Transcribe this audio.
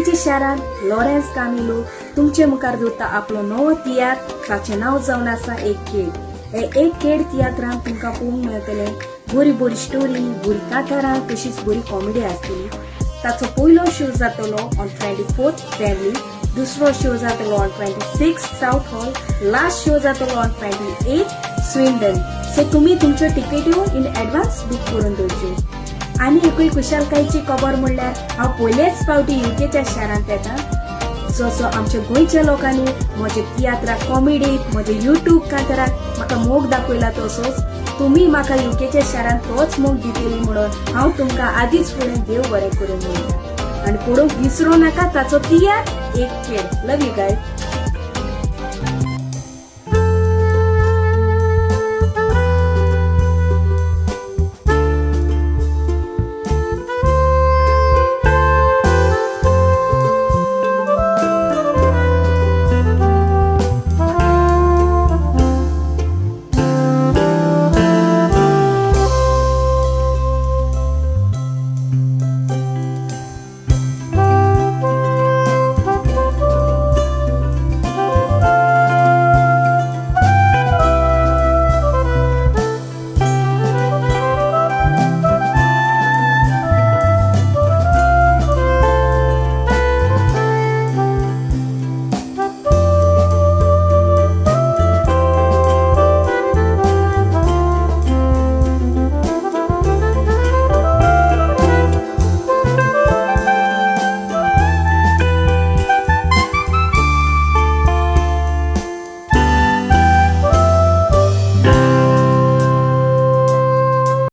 युकेच्या शारांत Lawrence Camilo तुमचे मुखार दवरता आपलो नवो तियात्र, ताचें नांव जावन आसा एक खेळ. हे एक खेळ तियात्रांत तुमकां पळोवंक मेळटलें बरी बरी स्टोरी, बरी कांतारां, तशीच बरी कॉमेडी आसतली. ताचो पयलो शो जातलो ऑन 24 वेम्बली, दुसरो शो जातलो on 26 south hall, last show जातलो ऑन 28 स्विंडन. सो तुमी तुमच्यो टिकेट्यो इन एडवान्स बूक करून दवरच्यो. आनी एकूय खुशालकायेची खबर म्हणल्यार हांव पयलेच फावटी युकेच्या शारांत येता. जसो आमच्या गोंयच्या लोकांनी म्हज्या तियात्राक, कॉमेडीक, म्हज्या युट्यूब कांताराक म्हाका मोग दाखयला, तसोच तुमी म्हाका युकेच्या शारांत तोच मोग दितली म्हणून हांव तुमकां आदीच फुडें देव बरें करूं म्हणटा. आनी पळोवंक विसरूं नाका ताचो तियात्र एक खेळ. Love you guys.